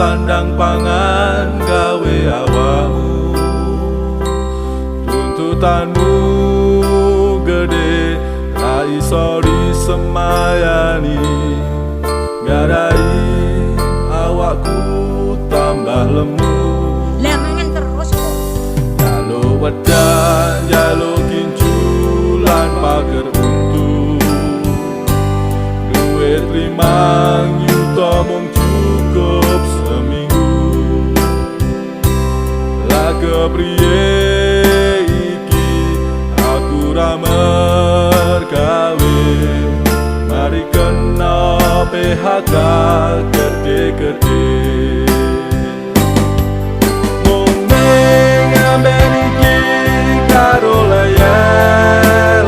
Sandang pangan gawe awakmu. Tuntutanmu gede ra iso disemayani, garai awakku tambah lemu. Lah mangan terus kok. Jaluk wedang, jaluk gincu lan pager untu. Duit 5 yuta mung cukup seminggu. Lah kepriye iki aku ra mergawe, mari kena PHK gede-gede. Mung ning amben iki karo leyeh-leyeh,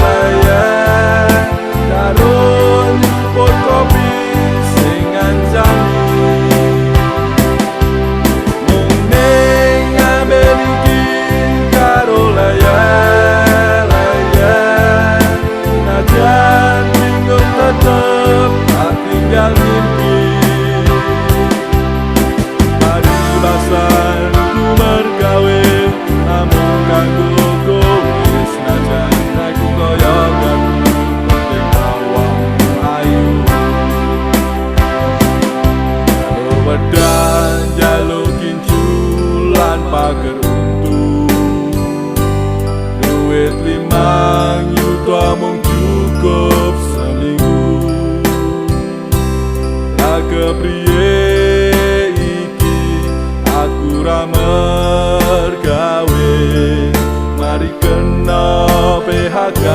karo nyuput kopi sing ngancani. Mung ning amben iki karo leyeh-leyeh, najan bingung tetep tak tinggal mimpi. Paribasan ku mergawe namung kanggo kowe, senajan aku kaya gatu penting awakmu ayu. Jaluk wedang, jaluk gincu lan pager untu. Duit 5 yuta mung cukup seminggu. Lah kepriye iki aku ra mergawe, mari kena PHK.